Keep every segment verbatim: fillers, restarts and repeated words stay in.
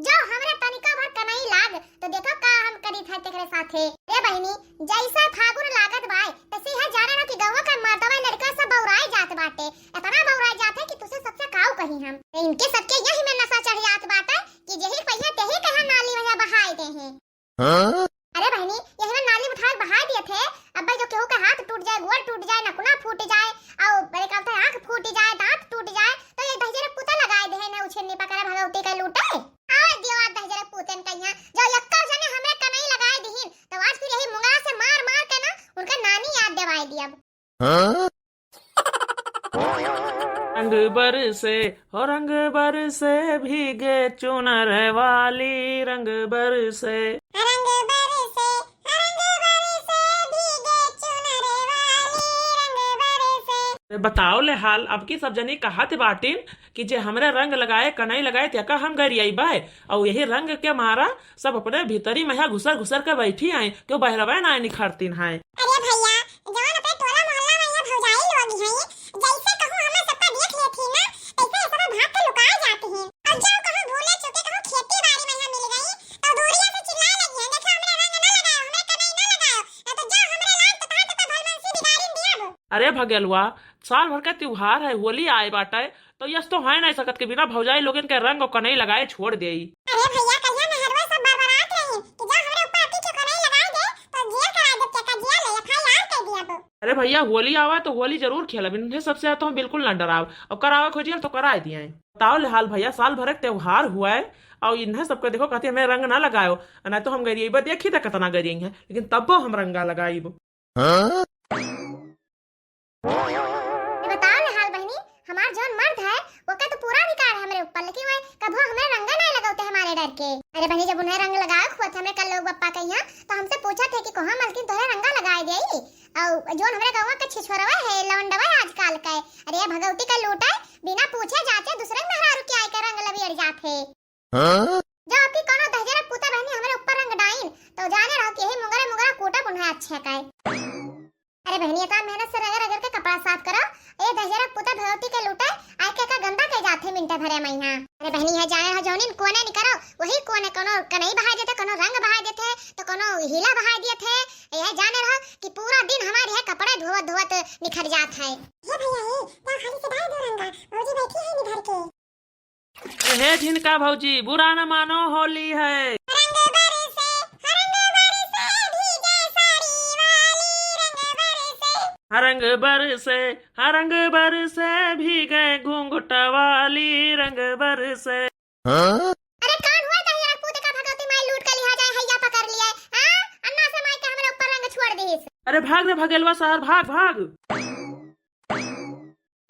जो हमरे तनिका भर कनई लाग, तो देखो का हम करी था तेकरे साथे। रे बहिनी, जैसे फागुन लागत बाय, तैसे यह जाने ना कि गौवा का मर्दवा लड़का सब बौराए जात बाटे, इतना बौराए जात है कि तुसे सबसे काऊ कही हम। इनके सबके यही में नशा चढ़ जात बाटे कि यही पहिया तेही कहा नाली में बहाए दे हैं। हाँ? अरे बहिनी, यही में नाली उठा के बहाए दिए थे। अब भाई जो केहू के हाथ टूट जाए, गोड़ टूट जाए, नकुना फूट जाए, और बड़े कहते हैं आँख फूट जाए, दांत टूट जाए, तो ये दहिजरे पुता लगाए दे हैं, ने उछिन्नी पकड़े भगवती के लूटे। और दियो आज दहिजरे पूतन कहिया, जो यक्का जने हमरे कनई लगाए दिहिन, तो आज फिर यही मुंगरा से मार मार के ना उनका नानी याद दिवाए दियब। हाँ? रंग बरसे, हो रंग बरसे, भीगे चुनर वाली रंग बरसे। रंग बरसे, रंग बरसे, भीगे चुनर वाली रंग बरसे। बताओ ले हाल, अब की सब जनी कहत बाटिन कि जे हमरे रंग लगाए, कनई लगाए, तेका हम गरियाइबे। और यही रंग के मारा सब अपने भीतरी में यहाँ घुसर घुसर के बैठी हैं, क्यों बहरवे ना निखरतीन हैं। अरे भैया, जवन अपने टोला मोहल्ला में यहाँ भौजाई लोग हैं, जैसे कहूँ हमें सबका देख लेती ना, तैसे ये सब भाग के लुकाए जाती हैं। और जब कहूँ भूले चुके कहूँ खेती बाड़ी में यहाँ मिल गई, तो दूरिया से चिल्लाए लगी हैं, "देखो, हमरे रंग ना लगाओ, हमरे कनई ना लगाओ, ना तो जाओ हमरे लान तो तहां तक भलमनसी बिगाड़िन दियब।" अरे भगेलवा, साल भर का त्योहार है, होली आए बाटे, तो यस तो है नहीं सकत कि बिना भौजाई लोगन के रंग और कनई लगाए छोड़ देई। अरे भैया, कहिया मेहरवा सब बरबरात रही कि जा हमरे ऊपर अति ठो कनई लगाए दे, तो जेल करा दे, केका जेल ले, एफ आई आर कर दिया तो। अरे भैया, होली आवा तो होली जरूर खेलब, इन्हें सबसे तो हम बिल्कुल ना डराव, और करावे खोजियल तो कराए दिए। बताओ ले हाल भैया, साल भर एक त्योहार हुआ है, और इन्हें सबके देखो कहती हमें रंग ना लगाओ, नहीं तो हम गरियबा देखी था कितना गरियई है, लेकिन तब्बो हम रंगा लगाइब। हाँ? ये बताओ ले हाल बहिनी, हमार जौन मर्द है, ओका तो पूरा अधिकार है हमरे ऊपर, लेकिन वह कभो हमरे रंगा नहीं लगौते हमारे डर के। अरे बहिनी, जब उन्हें रंग लगावे खुद हमरे कल लोग बप्पा कहिया, तो हमसे पूछा थे कि कोहा मलकिन तोहरे रंगा लगाए देई? और जौन हमरे गाँव के छिछोरवा है, लौंडवा है आजकल के, अरे भगवती का लूटा है, बिना पूछे जाचे दूसरे मेहरारू के आए के रंग लबियर जात है। हाँ? जब आपकी कोनो दहिजरा पूता बहिनी हमरे ऊपर रंग डाइन, तो जाने रहो कि यही मुंगरा मुंगरा कूटा बुन्हा अच्छे का है। अरे बहिनी, इतना मेहनत से रगड़ रगड़ के कपड़ा साफ करो, ये दहिजरा पूता भगवती के लूटे, आए के का गंदा के जाथे मिनटे भरे मइहा। अरे बहिनी, है जाने रहो जौनिन कोने निकरो, वही कोने कोनो कनई बहाय देथे, कोनो रंग बहाय देथे, तो कोनो हीला बहाय दिए थे। यह जाने रहो कि पूरा दिन हमारे यह कपड़े धोवत धोवत निखर जात है। हे भैया, हे, जाओ हाली से डाल दो रंगा, भौजी बैठी है निधर के। हे झिनका भौजी, बुरा न मानो, होली है। रंग बरसे, रंग बरसे, भीगे साड़ी वाली, रंग बरसे। हाँ, रंग बरसे, हाँ, रंग बरसे, भीगे घूंघट वाली, रंग बरसे। हाँ? अरे कौन हुआ दहिया पूत का भगवती माई लूट के लिहा जाए, हैया पकड़ लिए, हाँ? अन्ना से माई के हमरे ऊपर रंग छोड़ दीस। अरे भाग रे भगेलवा सार, भाग, भाग।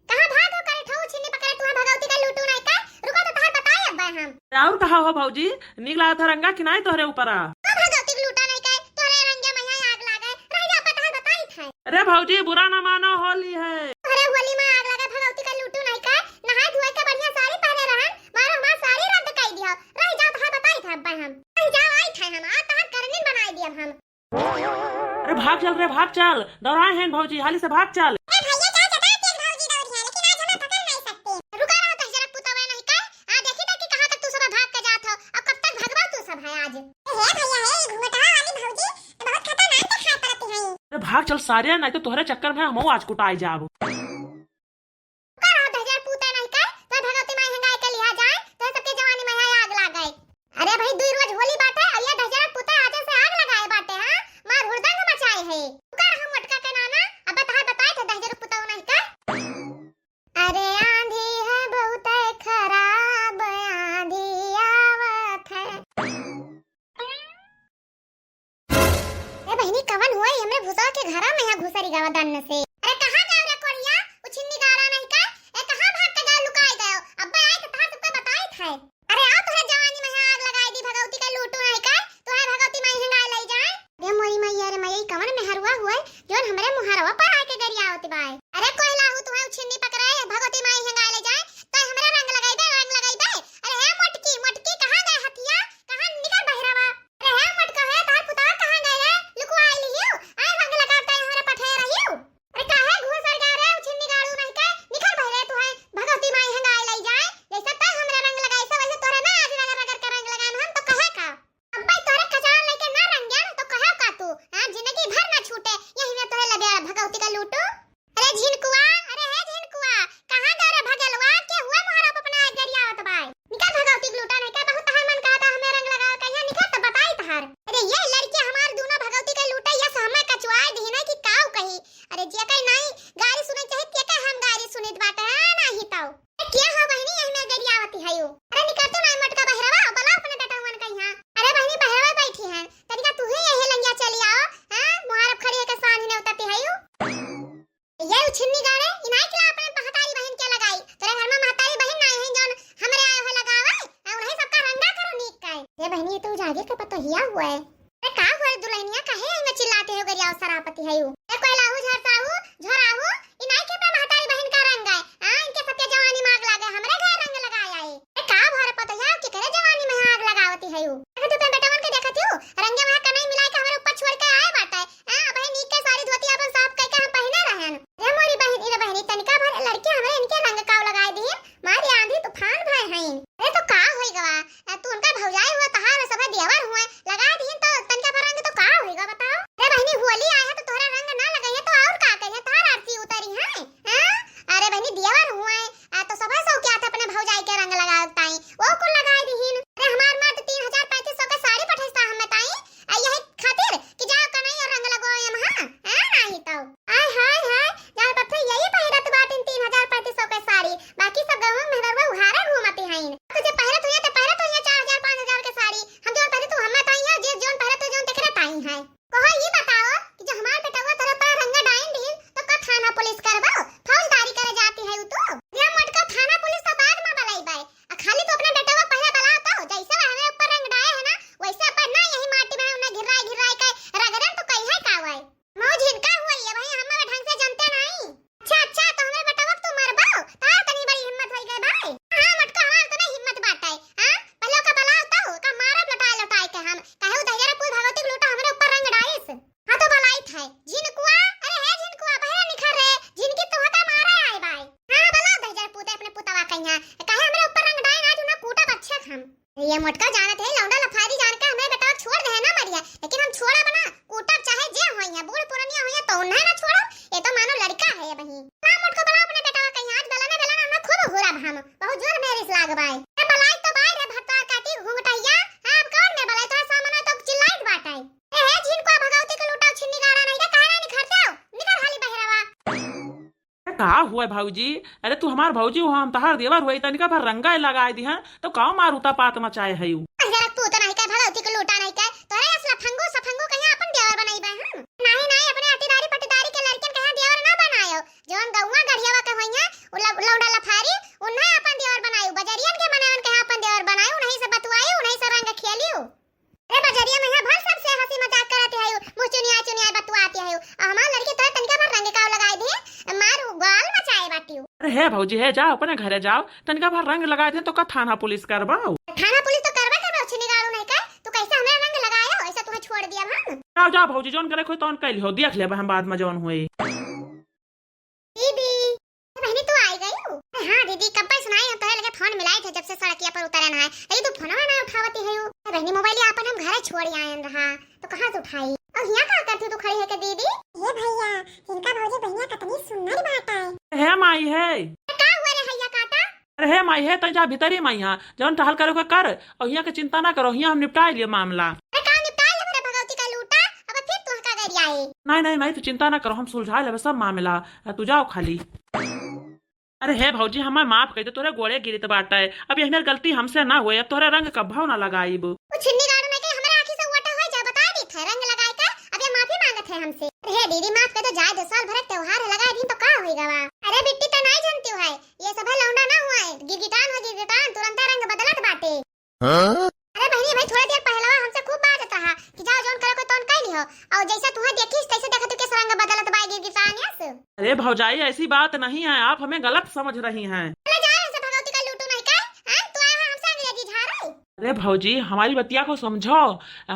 कहाँ भागो करे ठऊ छिन्नी पकड़े, तुहा भगवती का लूटू नहीं का? रुको तो तहार बताई अब हम। और कहा हो भौजी, नीक लागत है रंगा कि नहीं तोहरे ऊपर आ? ओ भगवती का लूटा नहीं का, तोहरे रंगे मइहा आग लागे, रह जा, अब तहार बताई था। अरे भौजी, बुरा ना मानो, होली है। अरे होली में आग लागे, भगवती का लूटू नहीं का, नहाए धोए के बढ़िया साड़ी पहने रहन, मारो हमार साड़ी रद्द कर दिया, रह जाओ, तहार बताई था अब हम, रह जाओ, आई था हम, आ तहार करनिन बनाई दिया हम। अरे भाग चल रे, भाग चल, दौड़ाए हैं भौजी, हाली से भाग चल। ए भैया, का चटा तेल भौजी दौड़ है, लेकिन आज हमें पकड़ नहीं सकते। रुका रहो, तोह जरा पुतवे नहीं का? आ देखी तो कि कहाँ तक तू सब भाग के जात हो, अब कब तक भगवा तू सब है आज? ए हे भैया, हे घुमटवा वाली भौजी तो बहुत खतरनाक दिखाई पड़ती है। अरे भाग चल सारे, नहीं तो तोहरे चक्कर में हम आज कुटाई जाब। का रहा दहिजर पूते नहीं के, तोहे भगवती माई हंगाए के लिहा जाए, तोहे सबके जवानी में है आग लागे। अरे भाई, दुई रोज होली बाटे, और ये दहिजर पूते आजे से आग लगाए बाटे, हाँ? मार हुड़दंग मचाए है। का रहा मोटका के नाना, अब बताए, बताए थे दहिजर पूता नहीं के। अरे आंधी है बहुत खराब, आंधी आवत है। ए बहिनी, कवन हुआ ई हमरे भूसवा के घरा में यहाँ घुसरी गवा दन्न से? अरे कहाँ गयो रे कोढ़िया? उ छिन्नी गाड़ा नहीं का? ए कहाँ भाग के गयो, लुकाई गयो? अब्बे आए तो तहार सबके बताई था। अरे आओ तोहरे जवानी में यहाँ आग लगाई दी, भगवती का लूटू नहीं का? तोहे भगवती माई हंगाए लई जाए। अरे मोरी मैया रे मैया, ई कवन मेहरुआ हुआ जौन हमरे मुहरवा पर आके गरियावत बाय? अरे कोई लाहू तुहे उ छिन्नी पकड़े, भगवती माई हंगाए लई जाए, तो हमरे रंग लगाई दे, रंग लगाई दे। अरे हे मोटकी, मोटकी कहाँ गए हथिया? कहाँ निकल बहरवा? अरे हे मोटका, हे तहार पुतवा कहाँ गए रे? लुकवाई लिहियो, आए रंग लगावत है हमरा पठे रहियो। अरे काहे घूसर गए रे, उ छिन्नी गाड़ू नहीं के? निकल बहरे तू है, भगवती माई हंगाए लई जाए। जैसे तय हमरा रंग लगाई से, वैसे तोरे ना आज रगड़ रगड़ के रंग ए बहिनी, ये तो जागीर के पतोहिया हुआ है। अरे का हुआ रे दुल्हनिया, काहे एमे चिल्लाते हो गरियाओ सरापति है यू? ए कोयलाहू, झरसाहू, झोराहू, ई नाई के अपना महतारी बहिन का रंग है? हाँ, इनके सबके जवानी में आग लागे, हमरे घर रंग लगाए आए। ए का भर पतोहिया, केकरे जवानी में आग लगावती है यू? देखत तू अपने बेटवन के देखत हूँ, रंगे वहाँ कनई मिलाई के हमरे ऊपर छोड़ के आए बाटे। हाँ, अब है नीक के साड़ी धोती अपन साफ करके हम पहिने रहन। रे मोरी बहिन, रे बहिनी, तनिका भर लड़के हमरे इनके रंग काव लगाए दिहिन, मारी आंधी तूफान भय हईन। अरे तो का होई गवा? आ, तू उनका भौजाई हुआ, तहार सभा देवर हुए, लगा दिहिन तो तनिका भर रंग तो का होई गवा बताओ? अरे बहिनी, होली आए है तो तोहरा रंग ना लगाई है तो और का करिए, तहार आरती उतरी है? हाँ? अरे बहिनी, देवर हुए, आ, तो सभा सौ क्या था अपने भौजाई के रंग लगावे ताई, वो कुल लगाए दिहिन। अरे हमार मर्द तीन हजार पैंतीस सौ के साड़ी पठेस्ता हम ताई, आ, यही खातिर कि जाओ कन्हैया रंग लगो एम, हाँ? हाँ, नाही तो। आय हाय हाय, जान पत्थर यही पहिरत बाटिन तीन हजार पैंतीस सौ के साड़ी, बाकी सब गंवा मेहरवा उघारे घूमती हईन। तो जे पहिरत हुई तो पहिरत हुई चार हजार पाँच हजार के साड़ी, हम जोन पहिरत हूँ हमें ताई है, जे जोन पहिरत हो जोन तेकरे ताई है। कहो ये बताओ कि जो हमार बेटवा तोरे पर रंग डाइन दिहिन तो का थाना पुलिस करबो? फौजदारी करे जाती है उ तो। ये मोटका थाना पुलिस तो बाद में बलाई बाय, आ खाली तू अपने बेटवा पहले बलाओ तो, जैसे वो हमें ऊपर रंग डाए है ना, वैसे अपन ना यही माटी में उन्हें घिराई घिराई के रगड़न तो कही है का वाई? मौज हिनका हुआ ये भाई, हम अब ढंग से जानते नहीं। अच्छा, अच्छा, तो हमें बेटवा तू मरबो? तार तनी बड़ी हिम्मत होई गई भाई। हाँ, मटका हमार तो नहीं हिम्मत बाटे। हाँ, पहले ओका बलाओ तो, ओका मारब लटाए लटाए के हम। काहे उ दहिजरा पूत भगवती के लूटा हमरे ऊपर रंग डाइस। हाँ तो बलाइत है। झिनकुआ, अरे हे झिनकुआ, बहरा निखर रे। झिनकी तोहका मारे आए बाय। हाँ, बलाओ दहिजरा पूत अपने पुतवा कहिया। काहे हमरे ऊपर रंग डाइन, आज उन्हें कूटब अच्छे हम। ये मोटका जानत है, लौंडा लफारी जान के हमें बेटवा छोड़ दे है ना मरिया, लेकिन हम छोड़ा बना, कूटब चाहे जे होई है, बूढ़ पुरनिया होई है तो उन्हें ना छोड़ो, ये तो मानो लड़का है ये बहिन। बला मोटका बला अपने बेटवा कहिया, आज बेलने बेलने हमें खूब हुरब हम, बहुत जोर में रिस लाग बाय। ए बलाई तो बाय रे भत्ता काटी घूंघटैया, हाँ, अब कौन में बलाई, तोरा सामने तो चिल्लाइत बाटे। ए हे झिनकुआ भगवती के लूटा छिन्नी गाड़ा नहीं का, काहे नहीं निखरते हो? निकर हाली बहरावा। अरे का हुआ भौजी? अरे तू हमार भौजी हो, हम तहार देवर हुई, तनिका भर रंगा लगाए दिहा, तो का मार उता पात मचाए है यू? अरे जरा तू तो नहीं कहे भगवती के लूटा नहीं कहे, तोरे असला फंगू सफंगू कहीं अपन देवर बनाई बा हम। नहीं, नहीं, अपने अटीदारी पटीदारी के लड़कन कहीं देवर ना बनायो, जौन गौवा गढ़ियावा के होइया, उ लब-, लौंडा लफारी, उन्हें अपन देवर बनायो, बजरियन के मनवन कहीं अपन देवर बनायो, उन्हीं से बतुआई, उन्हीं से रंग खेलियो। अरे बजरिया में यहाँ भर सबसे हंसी मजाक करत है, मुँह चुनिया चुनिया बतुआत है। आ हमार लड़की तोरे तनिका भर रंग काव लगाए दे, मार गाल मचाए बाटियो। अरे हे भौजी, हे जाओ, अपने घरे जाओ, तनिका भर रंग लगाए दे तो का थाना पुलिस करबाओ? थाना पुलिस तो करबा करबा, छिनी गाड़ू नहीं का, तू कैसे हमरा रंग लगायो, ऐसा तुहे छोड़ दिया हम। जाओ, जाओ भौजी, जौन करे कोई तौन कैल हो, देख लेबे हम बाद में जौन होई। दीदी, बहनी तू आई गई हो? अरे हाँ दीदी, कब से सुनाई हम तोहरे लगे फोन मिलाई थे जब से सड़किया पर उतरन है। अरे तू फोनवा ना उठावती है यू। अरे बहनी मोबाइल अपन हम घरे छोड़ आयन रहा, तो कहाँ से उठाई? और हिया का करती तू खड़ी है के दीदी? हे भैया, इनका भौजी बहनिया कितनी सुंदर बात है। हे माई है। अरे का हुआ रे हैया काटा? अरे हे माई है, तै जा भीतरी माई, यहाँ जौन टहल करे के कर, और हिया के चिंता ना करो, हिया हम निपटाए लिए मामला। अरे का निपटाए ले मेरे भगवती का लूटा, अब फिर तू का गरियाए। नहीं, नहीं माई, तू चिंता ना करो, हम सुलझा लेबे सब मामला। आ, तू जाओ खाली। अरे हे भौजी, हमें माफ कर दे, तोरे गोड़े गिरत बाटे। अब यह मेरी गलती हमसे ना होए, अब तोरे रंग कब्बो ना लगाइब। उ छिन्नी गाड़ू नहीं के हमरा आँखी से वोटा होई जा, बता दी थे, रंग लगाए का, अब ये माफी मांगत है हमसे। अरे हे दीदी, माफ कर दे, जाए दो, साल भर के त्योहार है, लगाए दिन तो का होई गवा। अरे बिट्टी तो नहीं जानती है, ये सब है लौंडा ना हुआ है, गिरगिटान है गिरगिटान, तुरंत रंग बदलत बाटे। हाँ? अरे बहनी भाई, थोड़ी देर पहलवा हमसे खूब बाजत रहा कि जाओ जौन करो को तौन कह लिहो, और जैसे तुहे देखिस तैसे देखत हूँ किस रंग बदलत बा गिरगिटान यस। अरे भौजाई, ऐसी बात नहीं है, आप हमें गलत समझ रही हैं। चला जा यहाँ से भगवती का लूटू नहीं का, हाँ? तू आया है हमसे अंग्रेजी झाड़ू। अरे भौजी, हमारी बतिया को समझो,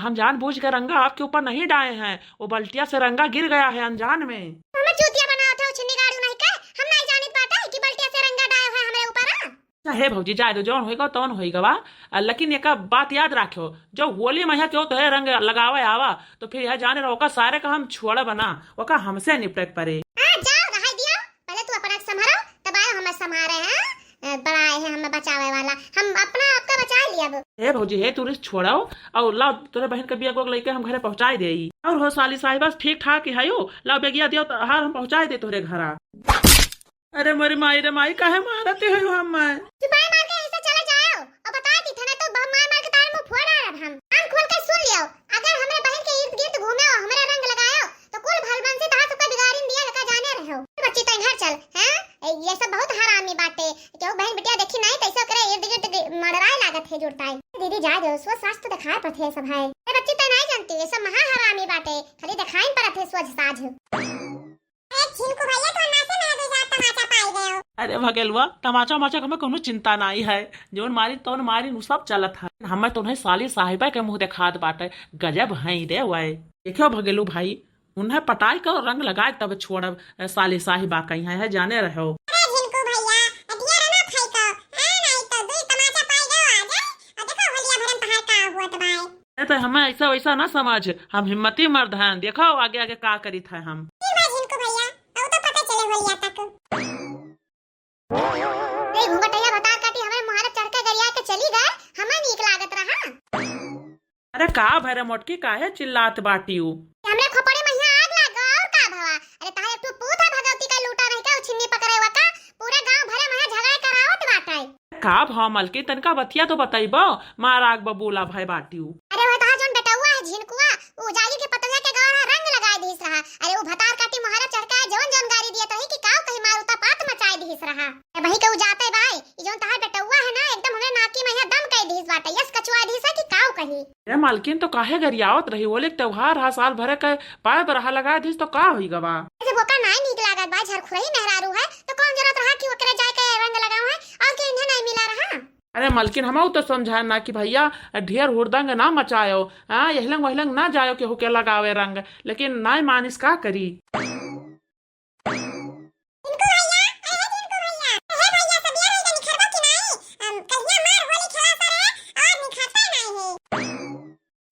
हम जानबूझ कर रंगा आपके ऊपर नहीं डाए हैं, वो बल्टिया से रंगा गिर गया है अनजान में। हमें चूतिया बनावत है, छिन्नी गाड़ू नहीं का, हम नहीं जानित बाटे कि बल्टिया से रंगा डाए हुए हमरे ऊपर, हाँ? अच्छा हे भौजी, जाए दो, जौन होइगा तौन होइगा बा। आ, लेकिन एक बात याद रखो, जो होली में यहाँ केहू तोहे रंग लगावे आवा, तो फिर यह जाने रहो, ओका सारे का हम छोड़ब ना, ओका हमसे निपटे के पड़े। हाँ, जाओ, रहाई दियो, पहले तू अपना के संभालो, तब आयो हमें संभारे, हाँ? ए, बड़ा आए हैं हमें बचावे वाला, हम अपना आपका बचा लिया अब। हे भौजी, हे टूरिस्ट छोड़ो, और लाओ तोरे बहन के बिया गोग लेके हम घरे पहुँचाई देई। और हो साली साहिबा, ठीक ठाक ही है यो, लाओ बेगिया दियो, तो हार हम पहुँचाई दे तोरे घरा। अरे मोरी माई रे माई, काहे मारत हो हमें? सिपाही मार के ऐसे चले जाओ और बता दी थाने तो ब-, मार मार के तार मुंह फोड़ डालब हम। कान खोल के सुन लियो, अगर हमरे बहन के इर्द गिर्द घूमे और हमरा रंग लगायो तो कुल भलबंसी तहार सबका बिगाड़िन दिया लगा जाने रहो। बच्ची तैं घर चल, हैं? ए, ये सब बहुत हरामी बाटे। केहू बहन बिटिया देखी नहीं तैसे ओकरे इर्द गिर्द गि-, मड़राए लागत है जुड़ताई। दीदी जा अरे, सोझ साझ तो देखाए पड़त है सब है। अरे बच्ची, तै नाहीं जानती, ये सब महा हरामी बाटे, खाली देखाइन पड़त है सोझ साझ। अरे झिनकू भैया, तो नासे में दो चार तमाचा पाई गयो। अरे भगेलुआ, तमाचा उमाचा के हमें कोनो चिंता नाहीं है, जौन मारी तौन मारी, उ सब चलत है। हमें तो उन्हें साली साहिबा के मुँह देखात बाटे, गजब है रे वै। देखियो भगेलू भाई, उन्हें पटाई के रंग लगाए तब छोड़ब, साली साहिबा कहीं है, है जाने रहो। अरे झिनकू भैया, ढेर ना फेंको, हाँ, नाहीं तो दुई तमाचा पाई गयो आ जाए, और देखो होलिया भरे में तहार का हुआ तो भाई। अरे तो हमें ऐसा वैसा ना समझ, हम हिम्मती मर्द हैं, देखो आगे आगे का करीत है हम। फिर बा झिनकू भैया, अब तो पता चले होलिया तक। ए घुंघटैया भतार काटी, हमरे मुहारे चढ़ के गरिया के चली गए, हमें नीक लागत रहा। अरे का भय रे मोटकी, काहे चिल्लात बाटिउ? हमरे खोपड़ी में यहाँ आग लाग गवा और का भवा? अरे तहार एक ठो पूत है भगवती का लूटा नहीं का, उ छिन्नी पकड़े हुआ का, पूरा गांव भरे में झगड़ा करावत बाटे। का भवा मलकिन, तनका बतिया तो बतइबो, मार आग बबूला भय बाटिउ। अरे वो तहार जौन बेटउआ है झिनकुआ, उ जागी के पतंगा के गवा रंग लगाए दिस रहा। अरे उ भतार काटी मुहारे चढ़ के आए जौन जौन गारी दियत रही कि काउ कही मार उतापात मचाए दिस रहा। ए बही के उ जाते बाई, ई जौन तहार बेटउआ है ना, एकदम हमरे नाकी में यहाँ दम कई दिस बाटे, यस कचुआ दिस है कि काउ कही। ए मालकिन, तो काहे गरियावत रही? होली के त्योहार हा, साल भरे के पाए बरहा लगाए दिस तो का होई गवा? जब ओका नाई नीक लागत बा, झरखुरही मेहरारू है, तो कौन जरूरत रहा कि ओकरे जाए के रंग लगावे और के इन्हें नाई मिला रहा? अरे मलकिन, हमहू तो समझाए ना कि भैया ढेर हुड़दंग ना मचायो, हाँ, यहलंग वहलंग ना जायो केहू के लगावे रंग, लेकिन नाई मानिस, का करी? झिनकू भैया, अरे हे झिनकू भैया, हे भैया, सब यार है निखरबो कि नाई? हम कहिया मार होली खेला सरे और निखरते नाई है।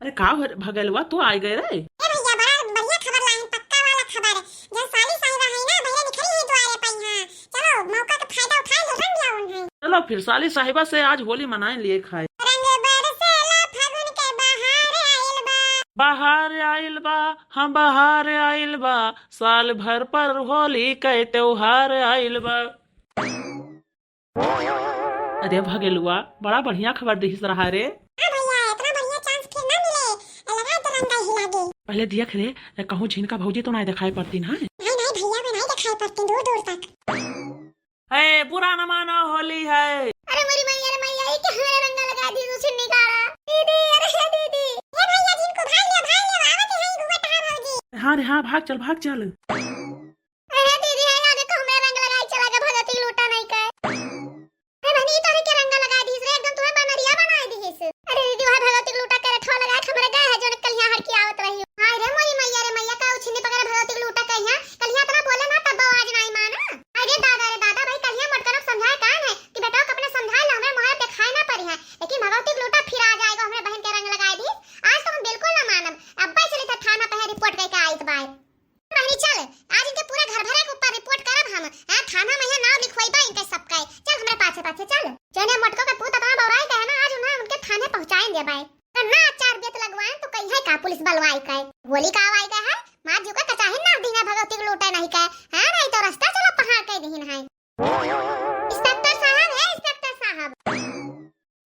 अरे का हो भगेलुआ, तू आइ गए रे? ए भैया, बड़ा बढ़िया खबर लाइन, पक्का वाला खबर। जब साली साहिबा है ना, भैया निखरी है दुआरे पे यहाँ। चलो, मौका का फायदा उठाए लो, रंग लाओ उन्हें। चलो फिर, साली साहिबा से आज होली मनाए लिए खाए। रंग बरसेला फागुन के बहार आइल बा। बहार आइल बा, हाँ बहार आइल बा, साल भर पर होली के त्योहार आइल बा। अरे भगेलुआ, बड़ा बढ़िया खबर दिहिस रहा रे। हाँ भैया, इतना बढ़िया chance फिर ना मिले। लगा तो रंगा ही लागे। पहले देख रे, कहूँ झिनका भौजी तो नाई देखाई पड़तीन है। नहीं, नहीं भैया, मैं नहीं देखाई पड़तीन दूर दूर तक। ए, बुरा न मानो, होली है। अरे मोरी मैया रे मैया, ये क्या हमारे रंगा लगा दी तू छिन्नी काढ़ा। दीदी, अरे हे दीदी। ए भैया, झिनकू भाग ले, भाग ले, आवत है घुघुआ भौजी। हाँ रे हाँ, भाग चल, भाग चल। अरे दीदी, है यार, देखो, हमें रंग लगाई चला गया, भगवती के लूटा नहीं का। अरे बहनी, ई तोरे के रंग लगाई दीस रे, एकदम तुम्हें बनरिया बनाई दीस। अरे दीदी, वह भगवती के लूटा के रठवा लगाए, हमरे गए है, जोन कलिया हर की आवत रही। हाय रे मोरी मैया रे मैया, का उछिन्नी पकड़े भगवती के लूटा कहिया, कलिया इतना बोले ना, तब आज नाई माना। अरे दादा रे दादा, भाई कलिया मोटकरब समझाए कान है कि बेटा को अपने समझाए ला, हमें मोहर देखाए ना पड़ी है, लेकिन भगवती के लूटा फिर आ जाएगा, हमरे बहन के रंग लगाई दीस। आज तो हम बिल्कुल ना मानब, अब्बे चली था थाना पे report करके आइत बाय। बहिनी चल, आज इनके पूरा घर भरे के ऊपर report करब हम। हाँ, थाना में यहाँ नाव लिखवाइबा इनके सबके। चल हमरे पाछे पाछे चल। जौने मोटको के पूत अपना बौराई गए ना, आज उन्हें उनके थाने पहुँचाए देबे। तो ना चार बेत लगवाए तो कहीं है का पुलिस बलवाई के? होली का आवाई गए है, मार जीव का कचाही ना दीना भगवती के लूटे नहीं के। हाँ, नहीं तो रास्ता चलो पहाड़ के दीन है। Inspector साहब, हे inspector साहब।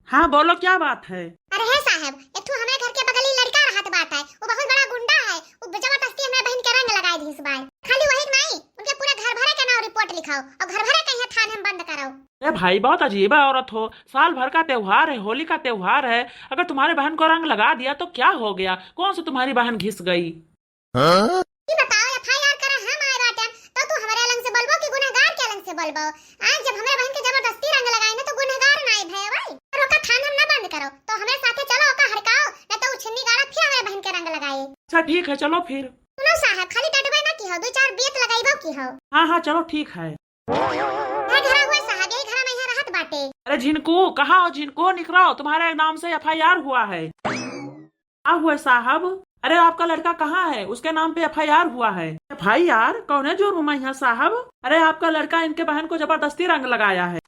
हाँ, बोलो, क्या बात है? अरे हे साहब, एक ठो हमरे घर के बगली लड़का रहत बाटे, वो बहुत बड़ा गुंडा है, वो जबरदस्ती हमरे बहन के रंग लगाए दिस बाय। खाली वही के नाई, उनके पूरे घर भरे के नाव report लिखाओ और घर भरे के यहाँ थाने में बंद कराओ। अरे भाई, बहुत अजीब औरत हो, साल भर का त्योहार है, होली का त्योहार है, अगर तुम्हारे बहन को रंग लगा दिया तो क्या हो गया, कौन सी तुम्हारी बहन घिस गई? हाँ? ई बताओ, FIR करे हम आए बाटेन, तो तू हमरे अलंग से बोलबो कि गुनहगार के अलंग से बोलबो? आज जब हमरे बहन के जबरदस्ती रंग लगाई ना, तो गुनहगार नाई भय भाई। और ओका थान हम ना बंद करो, तो हमरे साथे चलो, ओका हड़काओ, ना तो उ छिन्नी गाड़ा फिर हमरे बहन के रंग लगाई। अच्छा ठीक है, चलो फिर। सुनो साहब, खाली डटबे ना की हो, दो चार बेत लगाइबो की हो। हाँ हाँ, चलो ठीक है। ए घरा हुआ साहब, यही घरा में यहाँ रहत बाटे। अरे झिनकू, कहाँ हो झिनकू? निकरो, तुम्हारे नाम से FIR हुआ है। क्या हुआ साहब? अरे आपका लड़का कहाँ है? उसके नाम पे FIR हुआ है। FIR? कौने जुर्म में है साहब? अरे आपका लड़का इनके बहन को जबरदस्ती रंग लगाया है।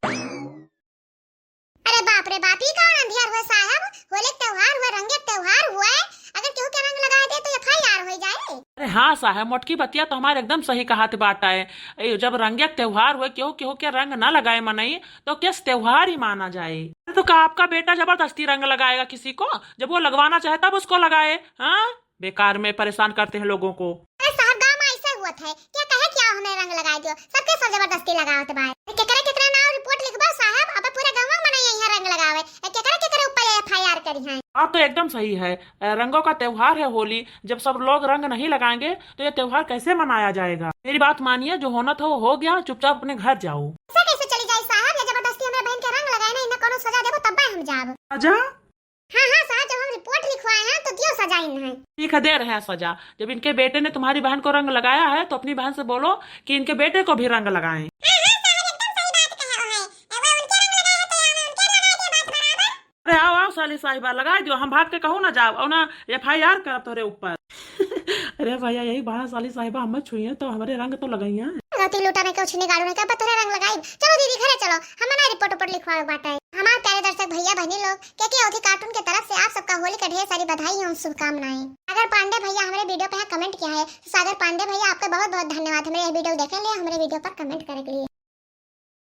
अरे बाप रे बाप, ई कौन अंधियार हुआ साहब? होली के त्योहार हुआ, रंग के त्योहार हुआ, अगर केहू के रंग लगा दे तो FIR हो जाए। अरे हाँ साहब, मोटकी बतिया तो हमारे एकदम सही कहत बाटे। ए, जब रंग के त्योहार हुए, केहू केहू के रंग ना लगाए मनई, तो किस त्योहार ही माना जाए? अरे तो का आपका बेटा जबरदस्ती रंग लगाएगा किसी को? जब वो लगवाना चाहे तब उसको लगाए। हाँ, बेकार में परेशान करते हैं लोगों को। अरे साहब, गाँव में ऐसा हुआ था, क्या कहे क्या हमें रंग लगा दियो, सबके सब जबरदस्ती लगावत बाय। केकरे केकरे नाव report लिखबो साहब, अब पूरे गाँव में मनई यहाँ रंग लगावे, केकरे केकरे ऊपर FIR करी हैं। बात तो एकदम सही है। अ, रंगों का त्योहार है होली, जब सब लोग रंग नहीं लगाएंगे तो ये त्योहार कैसे मनाया जाएगा? मेरी बात मानिए, जो होना था वो हो गया, चुपचाप अपने घर जाओ। ऐसा कैसे चली जाए साहब, ये जबरदस्ती हमरे बहन के रंग लगाए ना, इन्हें कोनो सजा देबो तब हम जाब। सजा? हाँ, हाँ साहब, जब हम रिपोर्ट लिखवाए हैं तो दियो सजा इन्हें। ठीक है, दे रहे हैं सजा। जब इनके बेटे ने तुम्हारी बहन को रंग लगाया है तो अपनी बहन से बोलो कि इनके बेटे को भी रंग लगाएं। हाँ, हाँ साहब, एकदम सही बात कहे हो है। वो उनके रंग लगाए हैं तो यहाँ उनके लगाए के बात बराबर। अरे आओ, आओ साली साहिबा, लगाई दियो, हम भाग के कहूँ ना जाब और ना एफ आई आर करब तोहरे ऊपर। अरे भैया, यही बहाना साली साहिबा हमें छुइए तो हमरे रंग तो लगाइए। गलती लूटा नहीं, कुछ नहीं गाड़ू नहीं, कब तोहरे रंग लगाई। चलो दीदी, घरे चलो, हम ना रिपोर्ट उपोर्ट लिखवावे बाटे। हमारे प्यारे दर्शक भैया बहनी लोग, के के अवधी कार्टून के तरफ से आप सबका होली का ढेर सारी बधाई एवं शुभकामनाएं। सागर पांडे भैया हमारे वीडियो पे यहाँ कमेंट किया है, तो सागर पांडे भैया आपका बहुत बहुत धन्यवाद हमारे ये वीडियो देखने लिए, हमारे वीडियो पर कमेंट करने के लिए।